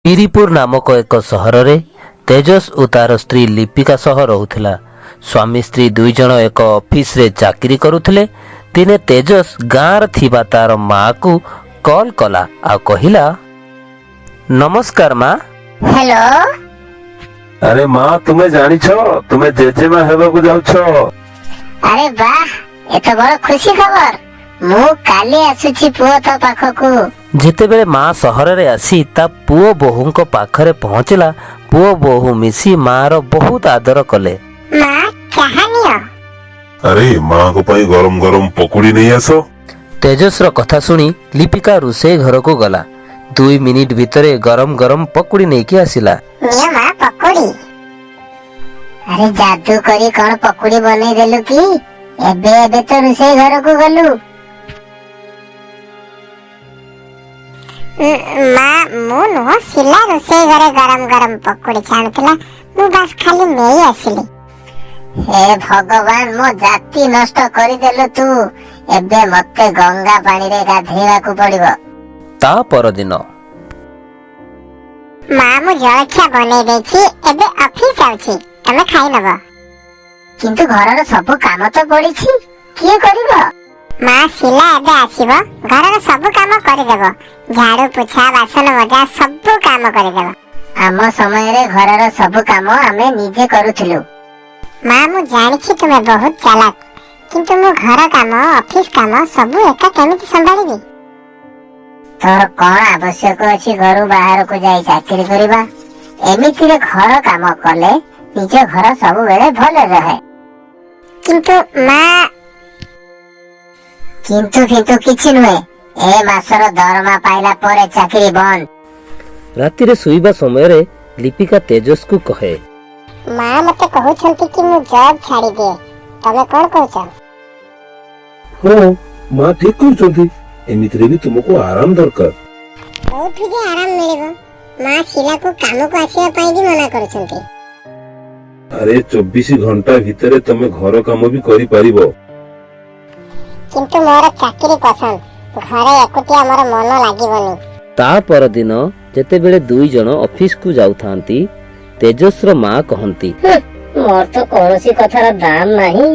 ପିରିପୁର ନାମକ ଏକ ସହରରେ ତେଜସ୍ ଓ ତାର ସ୍ତ୍ରୀ ଲିପିକା ସହ ରହୁଥିଲା। ସ୍ୱାମୀ ସ୍ତ୍ରୀ ଦୁଇ ଜଣ ଏକ ଅଫିସରେ ଚାକିରି କରୁଥିଲେ। ଦିନେ ତେଜସ୍ ଗାଁରେ ଥିବା ତାର ମାଆକୁ କଲ୍ କଲା ଆଉ କହିଲା, "ନମସ୍କାର ମା।" ହ୍ୟାଲୋ। ଆରେ ମା, ତୁମେ ଜାଣିଛ, ତୁମେ ଜେଜେମା ହେବାକୁ ଯାଉଛ। ଆରେ ବାଃ, ଏ ତ ବଡ ଖୁସି ଖବର। ମୁଁ କାଲି ଆସୁଛି ପୁଅ ତୋ ପାଖକୁ। ଯେତେବେଳେ ମା ସହରରେ ଆସି ତା ପୁଅ ବୋହୂଙ୍କ ପାଖରେ ପହଞ୍ଚିଲା, ପୁଅ ବୋହୂ ମିଶି ମାର ବହୁତ ଆଦର କଲେ। ମା, ଚାହା ନିଅ। ଆରେ, ମାଙ୍କ ପାଇଁ ଗରମ ଗରମ ପକୁଡି ନେଇ ଆସ। ତେଜସ୍ର କଥା ଶୁଣି ଲିପିକା ରୋଷେଇ ଘରକୁ ଗଲା। 2 ମିନିଟ ଭିତରେ ଗରମ ଗରମ ପକୁଡ଼ି ନେଇକି ଆସିଲା। ନିଅ ମା ପକୁଡି। ଆରେ, ଯାଦୁ କରି କଣ ପକୁଡି ବନେଇ ଦେଲୁ କି? ଏବେ ଏବେ ତ ରୋଷେଇ ଘରକୁ ଗଲୁ। ମା, ମୁଁ ନୁହଁ, ଶିଲା ରୋଷେଇ ଘରେ ଗରମ ଗରମ ପକୁଡି ଛାଣୁଥିଲା। ମୁଁ ବାସ୍ ଖାଲି ନେଇ ଆସିଲି। ହେ ଭଗବାନ, ମୋ ଜାତି ନଷ୍ଟ କରିଦେଲୁ ତୁ। ଏବେ ମତେ ଗଙ୍ଗା ପାଣିରେ ଗାଧେଇବାକୁ ପଡିବ। ତା ପରଦିନ। ମା, ମୁଁ ଜଳଖିଆ ବନେଇ ଦେଇଛି, ଏବେ ଅଫିସ ଯାଉଛି, ତମେ ଖାଇ ନବ। କିନ୍ତୁ ଘରର ସବୁ କାମ ତ ପଡିଛି, କିଏ କରିବ? ମା, ଶିଲା ଏବେ ଆସିବ, ଘରର ସବୁ କାମ କରିଦେବ। ଝାଡୁ ପୋଛା, ବାସନ ମଜା, ସବୁ କାମ କରିଦେବ। ଆମ ସମୟରେ ଘରର ସବୁ କାମ ଆମେ ନିଜେ କରୁଥିଲୁ। ମା, ମୁଁ ଜାଣିଛି ତୁମେ ବହୁତ ଚାଲାକ, କିନ୍ତୁ ମୁଁ ଘର କାମ, ଅଫିସ କାମ ସବୁ ଏକା କେମିତି ସମ୍ଭାଳିବି? ତୋର କଣ ଆବଶ୍ୟକ ଅଛି ଘରୁ ବାହାରକୁ ଯାଇ ଚାକିରି କରିବା? ଏମିତିରେ ଘର କାମ କଲେ ନିଜ ଘର ସବୁବେଳେ ଭଲରେ ରହେ। କିନ୍ତୁ ମା। କିନ୍ତୁ ଫିନ୍ତୁ କିଛି ନୁହେଁ। ଏ ମାସର ଦରମା ପାଇଲା ପରେ ଚାକିରି ବନ୍ଦ। ରାତିରେ ଶୋଇବା ସମୟରେ ଲିପିକା ତେଜସ୍କୁ କହେ, ମା ମତେ କହୁଛନ୍ତି କି ମୁଁ ଜବ୍ ଛାଡିଦିଏ। ତମେ କଣ କହୁଛ? ହଁ ମା, ଠିକ କହୁଛନ୍ତି। ଏମିତିରେ ବି ତୁମକୁ ଆରାମ ଦରକାର। କୋଉଠୁ ଯେ ଆରାମ ମିଳିବ ମା? ଶିଲାକୁ କାମକୁ ଆସିବା ପାଇଁ ବି ମନା କରୁଛନ୍ତି। ଆରେ, 24 ଘଣ୍ଟା ଭିତରେ ତମେ ଘର କାମ ବି କରିପାରିବ। କିନ୍ତୁ ମୋର ଚାକିରି ପସନ୍ଦ। ଘରେ ଏକୁଟିଆ ମୋର ମନ ଲାଗିବନି। ତା ପରଦିନ ଯେତେବେଳେ ଦୁଇ ଜଣ ଅଫିସକୁ ଯାଉଥାନ୍ତି, ତେଜସ୍ର ମା କହନ୍ତି, ମୋର ତ କୌଣସି କଥାର ଦାମ ନାହିଁ।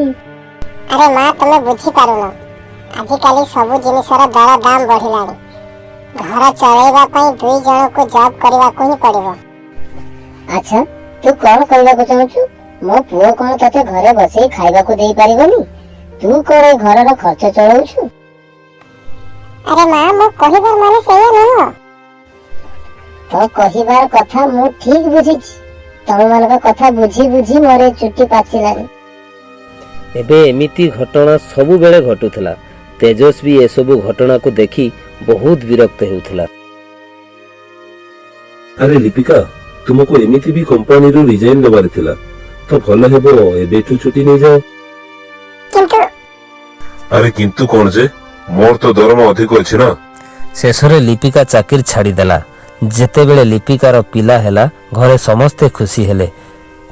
ଆରେ ମା, ତମେ ବୁଝିପାରୁନ। ଆଜିକାଲି ସବୁ ଜିନିଷର ଦର ଦାମ ବଢିଲାଣି। ଘର ଚଳେଇବା ପାଇଁ ଦୁଇ ଜଣଙ୍କୁ ଜବ୍ କରିବାକୁ ହିଁ ପଡିବ। ଆଚ୍ଛା, ତୁ କଣ କହିବାକୁ ଚାହୁଁଛୁ? ମୋ ପୁଅ କଣ ତତେ ଘରେ ବସେଇ ଖାଇବାକୁ ଦେଇପାରିବନି? ତୁ କଣ ଏ ଘରର ଖର୍ଚ୍ଚ ଚଳଉଛୁ? ଆରେ ମା, ମୁଁ କହିବାର ମାନେ ସେଇଆ ନୁହଁ। ତୋ କହିବାର କଥା ମୁଁ ଠିକ ବୁଝିଛି। ତମମାନଙ୍କ କଥା ବୁଝି ବୁଝି ମୋର ଏ ଚୁଟି ପାଚିଲାଣି। ଏବେ ଏମିତି ଘଟଣା ସବୁବେଳେ ଘଟୁଥିଲା। ତେଜସ୍ ବି ଏସବୁ ଘଟଣାକୁ ଦେଖି ବହୁତ ବିରକ୍ତ ହେଉଥିଲା। ଆରେ ଲିପିକା, ତୁମକୁ ଏମିତି ବି କମ୍ପାନୀରୁ ରିଜାଇନ ଦେବାର ଥିଲା, ତ ଭଲ ହେବ ଏବେଠୁ ଛୁଟି ନେଇଯାଅ। କିନ୍ତୁ ଆରେ, କିନ୍ତୁ କଣ ଯେ? ମୋର ତ ଦରମା ଅଧିକ ଅଛି ନା। ଶେଷରେ ଲିପିକା ଚାକିରି ଛାଡ଼ିଦେଲା। ଯେତେବେଳେ ଲିପିକାର ପିଲା ହେଲା, ଘରେ ସମସ୍ତେ ଖୁସି ହେଲେ।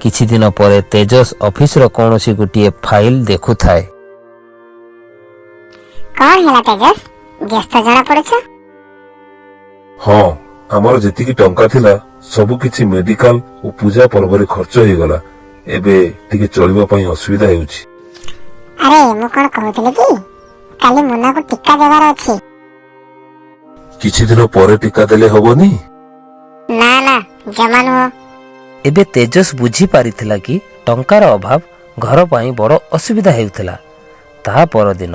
କିଛି ଦିନ ପରେ ତେଜସ୍ ଅଫିସର କୌଣସି ଗୋଟିଏ ଫାଇଲ ଦେଖୁଥାଏ। କଣ ହେଲା ତେଜସ୍, ବ୍ୟସ୍ତ ଜଣା ପଡୁଛ? ହଁ, ଆମର ଯେତିକି ଟଙ୍କା ଥିଲା ସବୁ କିଛି ମେଡିକାଲ ଓ ପୂଜା ପର୍ବରେ ଖର୍ଚ୍ଚ ହେଇଗଲା। ଏବେ ଟିକେ ଚଳିବା ପାଇଁ ଅସୁବିଧା ହେଉଛି। ଆରେ, ମୁଁ କଣ କହୁଥିଲି କି, କାଲି ମୁନାକୁ ଟୀକା ଦେବାର ଅଛି। କିଛି ଦିନ ପରେ ଟୀକା ଦେଲେ ହବନି? ନା ନା, ଜମା ନୁହଁ। ଏବେ ତେଜସ୍ ବୁଝି ପାରିଥିଲା କି ଟଙ୍କାର ଅଭାବ ଘର ପାଇଁ ବଡ଼ ଅସୁବିଧା ହେଉଥିଲା। ତା ପରଦିନ।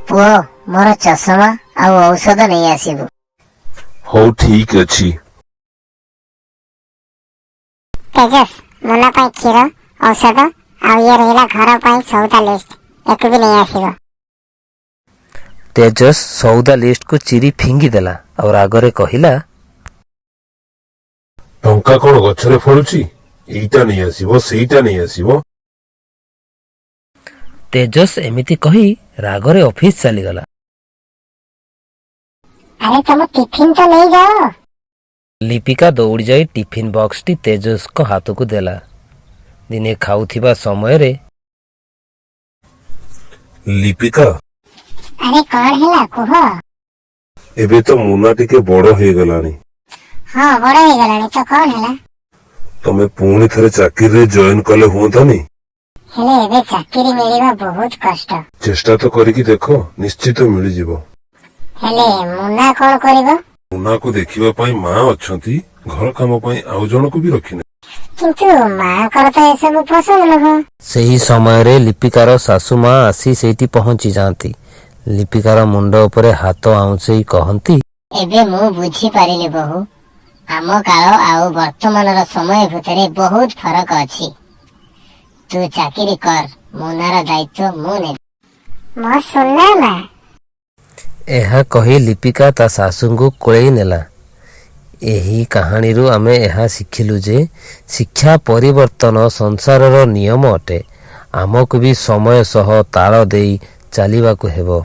ପୁଅ, ମୋର ଚଷମା ଆଉ ଔଷଧ ନେଇ ଆସିବୁ। ହଉ, ଠିକ ଅଛି। ତେଜସ୍, ମୁନା ପାଇଁ କ୍ଷୀର, ଔଷଧ ଆଉ ଇଏ ରହିଲା ଘର ପାଇଁ ସଉଦା ଲିଷ୍ଟ, ୟାକୁ ବି ନେଇ ଆସିବ। ତେଜସ୍ ସଉଦା ଲିଷ୍ଟକୁ ଚିରି ଫିଙ୍ଗିଦେଲା ଆଉ ରାଗରେ କହିଲା, ଟଙ୍କା କଣ ଗଛରେ ଫଳୁଛି? ଏଇଟା ନେଇ ଆସିବ, ସେଇଟା ନେଇ ଆସିବ। ତେଜସ୍ ଏମିତି କହି ରାଗରେ ଅଫିସ ଚାଲିଗଲା। ଆରେ, ତମ ଟିଫିନ ତ ନେଇଯାଅ। ଲିପିକା ଦୌଡ଼ି ଯାଇ ଟିଫିନ ବକ୍ସଟି ତେଜସ୍ଙ୍କ ହାତକୁ ଦେଲା। ଦିନେ ଖାଉଥିବା ସମୟରେ ଲିପିକା। ଆରେ, କଣ ହେଲା କୁହ। ଏବେ ତ ମୁନା ଟିକେ ବଡ ହେଇଗଲାଣି। ହଁ, ବଡ ହେଇଗଲାଣି ତ କଣ ହେଲା? ତମେ ପୁଣି ଥରେ ଚାକିରିରେ ଜଏନ କଲେ ହୁଅନ୍ତାନି? ହେଲେ ଏବେ ଚାକିରି ମିଳିବା ବହୁତ କଷ୍ଟ। ଚେଷ୍ଟା ତ କରିକି ଦେଖ, ନିଶ୍ଚିତ ମିଳିଯିବ। ହେଲେ ମୁନା କଣ କରିବ? ମୁନାକୁ ଦେଖିବା ପାଇଁ ମା ଅଛନ୍ତି, ଘର କାମ ପାଇଁ ଆଉ ଜଣକୁ ବି ରଖିନେ। କିନ୍ତୁ ମାଙ୍କର ତ ଏସବୁ ପସନ୍ଦ ନୁହଁ। ସେହି ସମୟରେ ଲିପିକାର ଶାଶୁ ମା ଆସି ସେଇଠି ପହଞ୍ଚି ଯାଆନ୍ତି। ଲିପିକାର ମୁଣ୍ଡ ଉପରେ ହାତ ଆଉଁସେଇ କହନ୍ତି, ଏବେ ମୁଁ ବୁଝିପାରିଲି ବୋହୁ, ଆମ କାଳ ଆଉ ବର୍ତ୍ତମାନର ସମୟ ଭିତରେ ବହୁତ ଫରକ ଅଛି। ତୁ ଚାକିରି କର, ମୁନାର ଦାୟିତ୍ୱ ମୁଁ ନେବି। ମୋ ସୁନା ମା। ଏହା କହି ଲିପିକା ତା ଶାଶୁଙ୍କୁ କୋଳେଇ ନେଲା। ଏହି କାହାଣୀରୁ ଆମେ ଏହା ଶିଖିଲୁ ଯେ ଶିକ୍ଷା ପରିବର୍ତ୍ତନ ସଂସାରର ନିୟମ ଅଟେ। ଆମକୁ ବି ସମୟ ସହ ତାଳ ଦେଇ ଚାଲିବାକୁ ହେବ।